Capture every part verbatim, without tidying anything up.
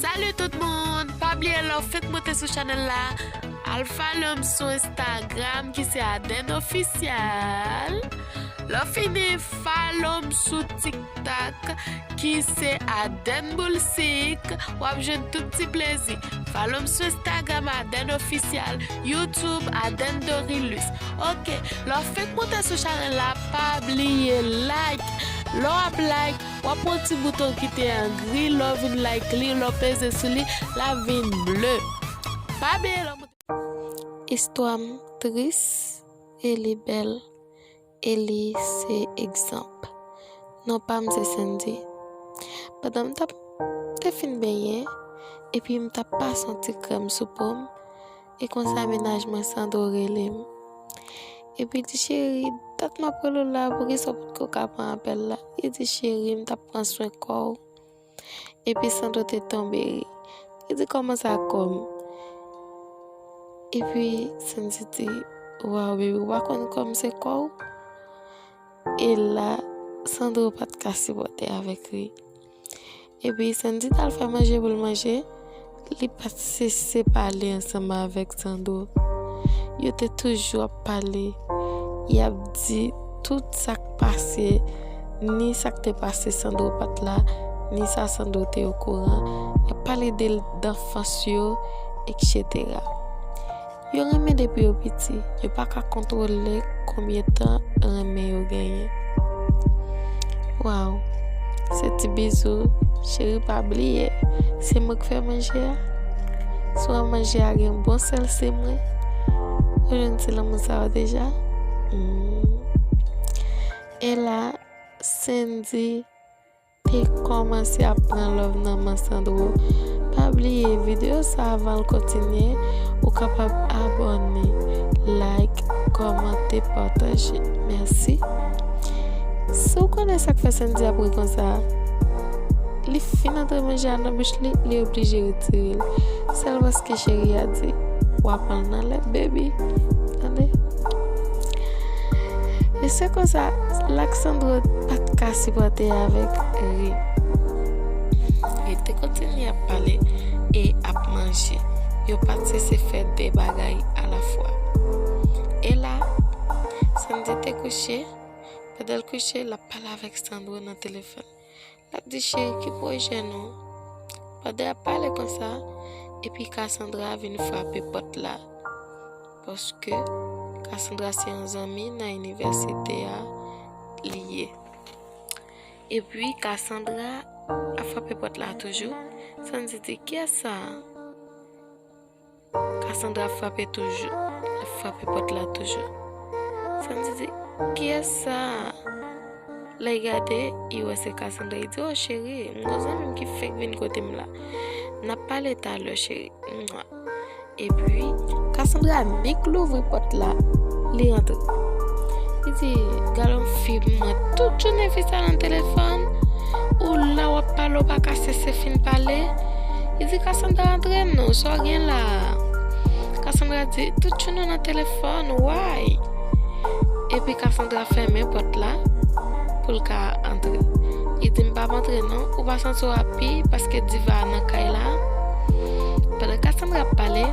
Salut tout moun! Pa bliye lè w fenk monte sou chanèl la, al follow m sou Instagram ki se Aden Official. Lè w fini follow m sou TikTok ki se Aden Boulsik, w ap jwenn tout ti plezi. Follow m sou Instagram Aden Official, YouTube Aden Dorilus. Ok, lè w fenk monte sou chanèl la, pa bliye like. Lè w ap like, w ap wè yon ti bouton ki te an gri, lè w vin like li, lè w peze sou li, l ap vin ble. Pa bliye lè w monte. Istwa m tris e li bèl e li se egzanp. Non pa m se Sandy. Pandan m t ap te fin benyen, epi m t ap pase yon ti krèm sou po m, e konsa mennaj mwen Sandro rele m. Epi di, "Cheri, dat m ap rele w la, poukisa w potko ka pran apèl la?" Li di, "Cheri, m t ap pran swen kò w." Epi Sandro te tonbe ri. Li di, "Kòman sa kò m?" Epi Sandy di, "Waw, baby, ou pa konn kò m se kò w?" E la, Sandro pa t ka sipòte avèk ri. Epi Sandy t al fè manje pou l manje, li pa t sese pale ansanm avèk Sandro. Yo te toujou ap pale, y ap di tout sa k pase, ni sa k te pase Sandro pa t la, ni sa Sandro te okouran. Y ap pale de danfans yo, etsetera. Yo renmen depi yo piti, yo pa ka kontwole konbyen tan renmen yo genyen. Waw, se ti bizou, cheri pa bliye, se mwen k fè manje a. Si w wè manje a gen bon sèl se mwen. Ou jwenn ti lanmou sa yo deja? Hmm. E la, Sandy te kòmanse ap pran love nan men Sandro. Pa bliye videyo sa avan l kontinye, ou kapab abòne, like, kòmante, pataje. Mèsi. Si w konnen sa k fè Sandy ap ri konsa, li fin antre manje a nan bouch li, li oblije retire l. Sèl paske cheri a di, "W a pran l nan lèt, baby." Tande? E se konsa, Laksandro pa t ka sipòte avèk ri. Li te kontinye ap pale e ap manje. Yo pa t sese fè de bagay alafwa. E la, Sandy te kouche. Pandan l kouche, l ap pale avèk Sandro nan telefòn. L ap di, "Cheri, ki pwojè nou?" Pandan y ap pale konsa, epi Cassandra vin frape pòt la. Paske Cassandra se yon zanmi nan inivèsite a li ye. Epi Cassandra ap frape pòt la toujou. Sandy di, "Kiyès sa a?" Cassandra ap frape toujou. L ap frape pòt la toujou. Sandy di, "Kiyès sa a?" Lè l gade, li wè se Cassandra. Li di, "O cheri, m gon zanmi m ki fenk vin kote m la. N ap pale talè, cheri." Mwa. Epi, Cassandra nik louvri pòt la, li rantre. Li di, "Gade yon fi, mwen tout jounen fi sa nan telefòn. Ou la w ap pale, ou pa ka sese fin pale." Li di, "Cassandra, antre non, sa w gen la a?" Cassandra di, "Tout jounen w nan telefòn, why?" Epi Cassandra fèmen pòt la pou l ka antre. Li di, "M p ap antre non, ou pa santi w api paske diva a nan kay la?" Pandan Cassandra ap pale,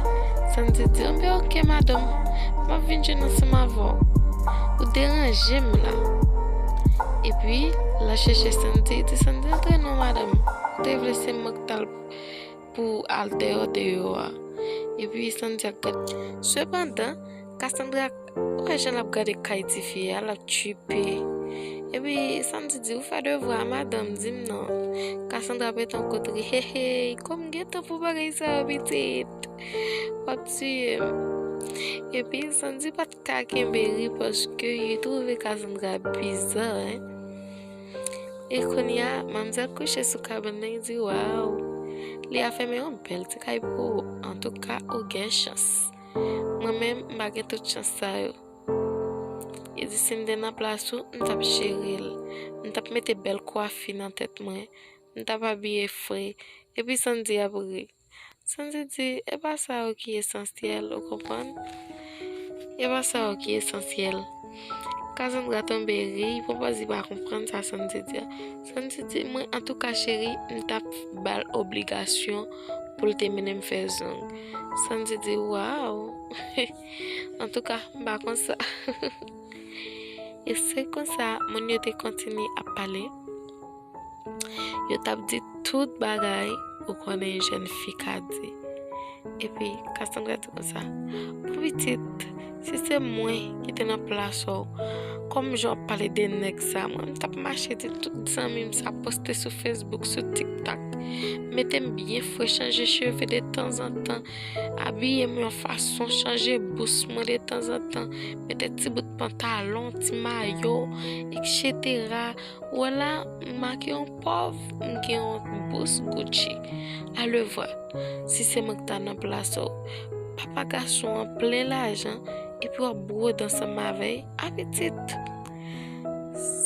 Sandy di, "Anben oke madanm, m ap vin jwenn ansanm avè w. Ou deranje m la." Epi, l al chèche Sandy, li di, "Sandy, antre non madanm. Ou te vle se mwen k t al pou al deyò deyò a." Epi Sandy ap gade. Sepandan, Cassandra wè jan l ap gade kay tifi a, l ap tripe. Epi Sandy di, "Ou fè devwa a madanm, di m non." Cassandra pete yon kout ri, "He he, kòm gen tan pou bagay sa yo pitit. W ap tiye m." Epi Sandy pa t ka kenbe ri paske li twouve Cassandra biza, en. E kounye a, manmzèl kouche sou kabann nan, li di, "Waw, li a fèmen yon bèl ti kay pou ou. Antouka, ou gen chans. Mwen menm, m pa gen tout chans sa yo." Li di, "Si m te nan plas ou, m t ap jere l. M t ap mete bèl kwafi nan tèt mwen. M t ap abiye fre." Epi Sandy ap ri. Sandy di, "E pa sa yo ki esansyèl, ou konprann? E pa sa yo ki esansyèl." Cassandra tonbe ri, li pran pòz li pa konprann sa Sandy di a. Sandy di, mwen, antouka, cheri, m t ap ba l obligasyon pou l te mennen m fè zong. Sandy di, waw! Antouka, m pa konsa. E se konsa, moun yo te kontinye ap pale. Yo t ap di tout bagay ou konnen jèn fi ka di. Epi Cassandra di konsa, bon pitit, si se mwen ki te nan plas ou, kòm jan w ap pale de nèg sa, mwen m t ap mache di tout zanmi m sa, poste sou Facebook, sou TikTok. Mete m byen fre, chanje cheve de tanzantan, abiye m yon fason, chanje bous mwen de tanzantan, mete ti bout pantalon, ti mayo, etsetera. Ou wè la, m make yon pòv, m gen yon bous Gucci. Alevwa, si se mwen ki ta nan plas ou, papa gason an plen lajan, epi w ap bwode ansanm avè l, a pitit.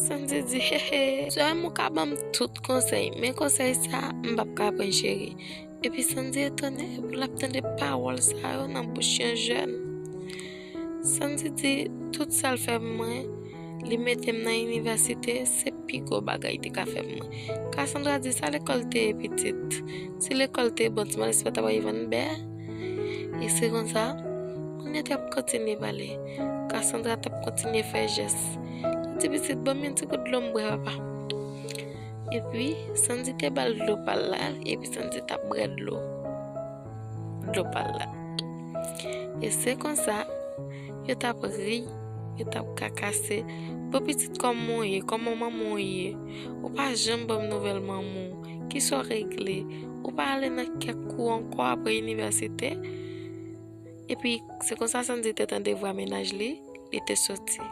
Sandy di, hehe, sè m ou ka ban m tout konsèy, men konsèy sa, m p ap ka pran cheri. Epi Sandy etone pou l ap tande pawòl sa yo nan bouch yon jèn. Sandy di, tout sa l fè pou mwen, li mete m nan inivèsite, se pi gwo bagay li te ka fè pou mwen. Cassandra di, sa lekòl te ye pitit? Si lekòl te bon, ti Malis pa ta pral vann bè? E se konsa, moun yo t ap kontinye pale. Cassandra t ap kontinye fè jès. Li di, pitit, ban m yon ti gout dlo m bwè, papa. Epi, Sandy te ba l dlo pa l la, epi Sandy t ap bwè dlo. Dlo pa l la. E se konsa, yo t ap ri, yo t ap kakase. Bon pitit, kòman w ye? Kòman manman w ye? Ou pa janm ban m nouvèl manman w. Kisa w regle? Ou pa ale nan kèk kou ankò apre inivèsite? Epi, se konsa Sandy te tande vwa mennaj li, li te soti.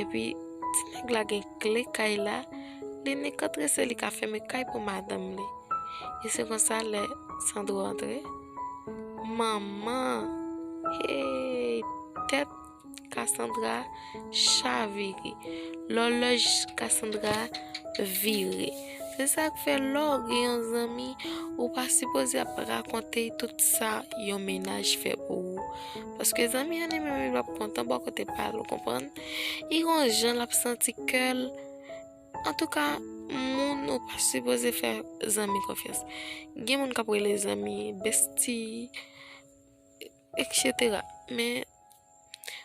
Epi, ti nèg la gen kle kay la, li nik antre se li ka fèmen kay pou madanm li. E se konsa lè Sandro antre, manman, hey, tèt Cassandra chavire. Lòlòj Cassandra vire. Se sa k fè lè w gen yon zanmi, ou pa sipoze ap rakonte tout sa yon mennaj fè pou ou. Paske zanmi an li menm li p ap kontan bò kote pa l, ou konprann? Li gon jan l ap santi kè l. Antouka, moun ou pa sipoze fè zanmi konfyans. Gen moun k ap rele zanmi besti, etsetera. Men,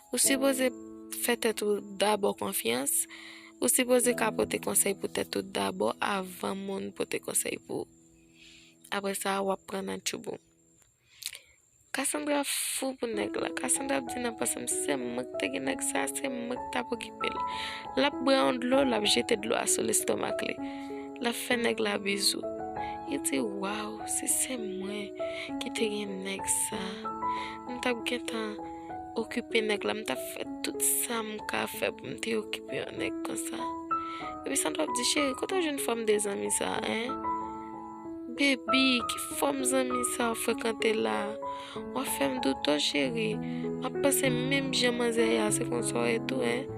ou sipoze fè tèt ou dabò konfyans. Ou sipoze ka pote konsèy pou tèt ou dabò avan moun pote konsèy pou ou. Apre sa, w ap pran nan tchoubou. Cassandra fou pou nèg la. Cassandra ap di nan panse m, si se mwen ki te gen nèg sa, se mwen ki t ap okipe l. L ap bwè yon dlo, l ap jete dlo a sou lestomak li. L ap fè nèg la bizou. Li di, waw, si se mwen ki te gen nèg sa, m t ap gentan okipe nèg la, m t ap fè tout sa m ka fè pou m te okipe yon nèg konsa. Epi Sandra ap di, cheri, kote w jwenn fòm de zanmi sa, en? Baby, ki fòm zanmi sa w frekante la? W ap fè m doute w, cheri. M ap panse menm jan manzè ye a, se konsa w ye tou, en?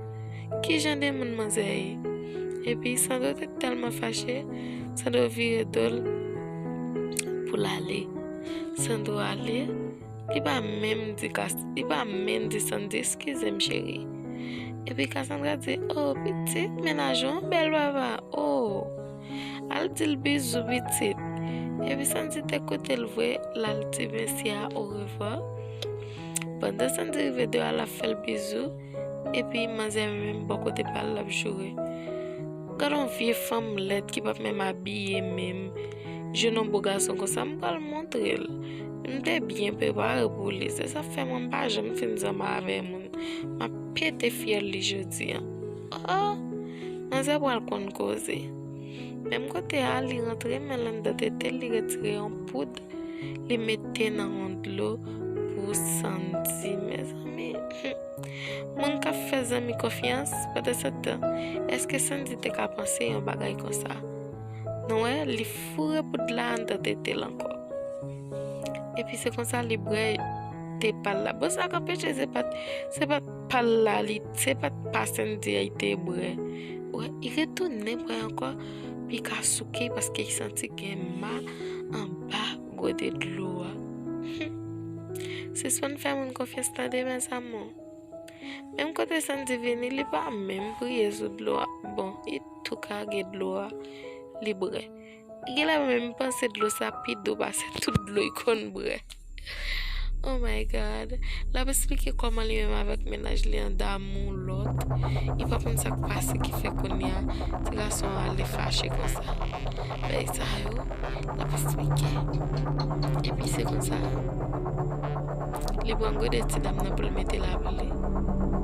Ki jan de moun manzè ye? Epi Sandro te tèlman fache, Sandro vire do l pou l ale. Sandro ale, li pa menm di Cas-, li pa menm di Sandy, eskize m, cheri. Epi Cassandra di, oh, pitit, mennaj ou bèl, papa. Oh. Al di l bizou, pitit. Epi Sandy te koute l vre, l al di mesye a orevwa. Pandan Sandy rive deyò a, l ap fè l bizou. Epi manzè menm bò kote pa l, l ap joure. Gad yon vye fanm lèd ki p ap menm abiye menm. Jwenn yon bo gason konsa, m pral montre l. M te byen prepare pou li. Se sa k fè mwen m pa janm fin zanmi avè moun. M ap pete fyèl li jodi a. Oh! Manzè pral konn koze. Menm kote a, li rantre men l anndan tete l, li retire yon poud, li mete nan yon dlo pou Sandy. Mezanmi, moun k ap fè zanmi konfyans pandan se tan, èske Sandy te ka panse yon bagay konsa? Nou wè, li foure poud la anndan tete l ankò. Epi se konsa li bwè te pa l la. Bon, sa k anpeche, se pa t, se pa t pa l la, li, se pa t pa Sandy a li te bwè. Wè, li retounen bwè ankò, pi ka souke paske li santi gen ma anba gode dlo a. Sispann fè moun konfyans tande, mes amours. Menm kote Sandy vini, li pa menm priye sou dlo a. Bon, li tou kage dlo a, li bwè. Genlè menm panse dlo sa pi dou pase tout dlo li konn bwè. Oh my God. L ap esplike kòman li menm avèk mennaj li an damou lòt. Li pa konn sa k pase ki fè kounye a ti gason an ale fache konsa. Bagay sa yo, l ap esplike. Epi se konsa, li pran gode ti dam nan pou l mete l ap li.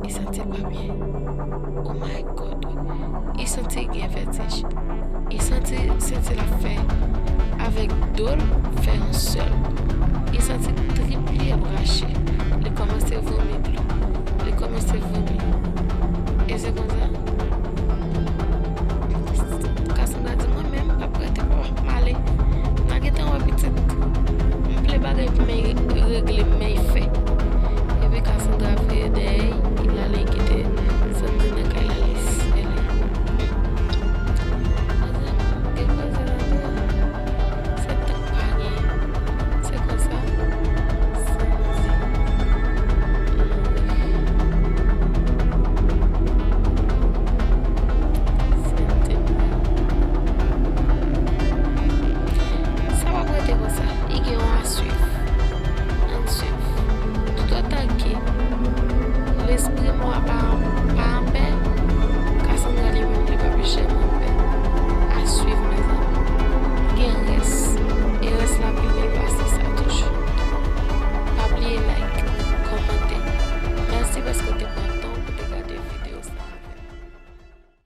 Li santi l pa byen. Oh my God. Li santi l gen vètij. Li santi senti l ap fè avèk do l fè yon sèl. Li santi trip li ap rache. Li kòmanse vomi